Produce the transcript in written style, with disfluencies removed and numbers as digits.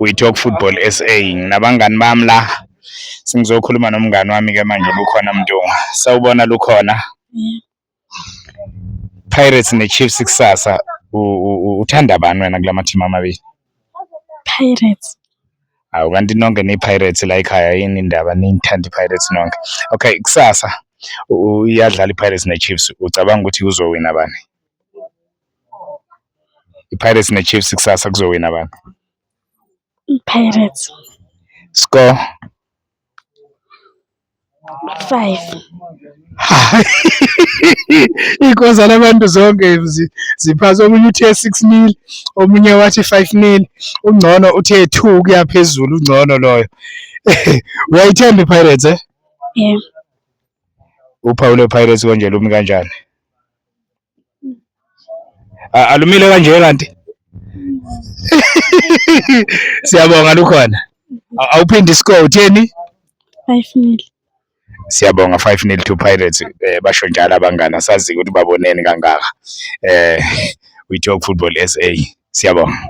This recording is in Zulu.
We Talk Football SA. Nginabangani bami la. Sengizokhuluma nomngani wami ke manje, Lukhona Mntungwa. Sawubona, Lukhona. Pirates ne-Chiefs kusasa, uthanda bani wena kulama team amabili? Pirates. Awu, kanti nonke ni-Pirates la ekhaya, yini indaba niyithanda i-Pirates nonke? Okay, kusasa iyadlala i-Pirates ne-Chiefs, ucabanga ukuthi kuzowina bani? I-Pirates ne-Chiefs kusasa, kuzowina bani? Pirates. Score? 5. Iy'nkosi labantu zonke ziphasi. Omunye uthe 6-0, omunye wathi 5-0, ungcono uthe 2 kuya phezulu, ungcono loyo. Uyayithemba i-Pirates, eh? Yeah. Uphawu lwe-Pirates konje lumi kanjani? Alumile kanje kanti? Siyabonga, Lukhona. Awuphindi score, utheni? 5-0. Siyabonga, 5-0 to Pirates. Basho njalo abangani, asazi ukuthi baboneni kangaka. We Talk Football SA. Siyabonga.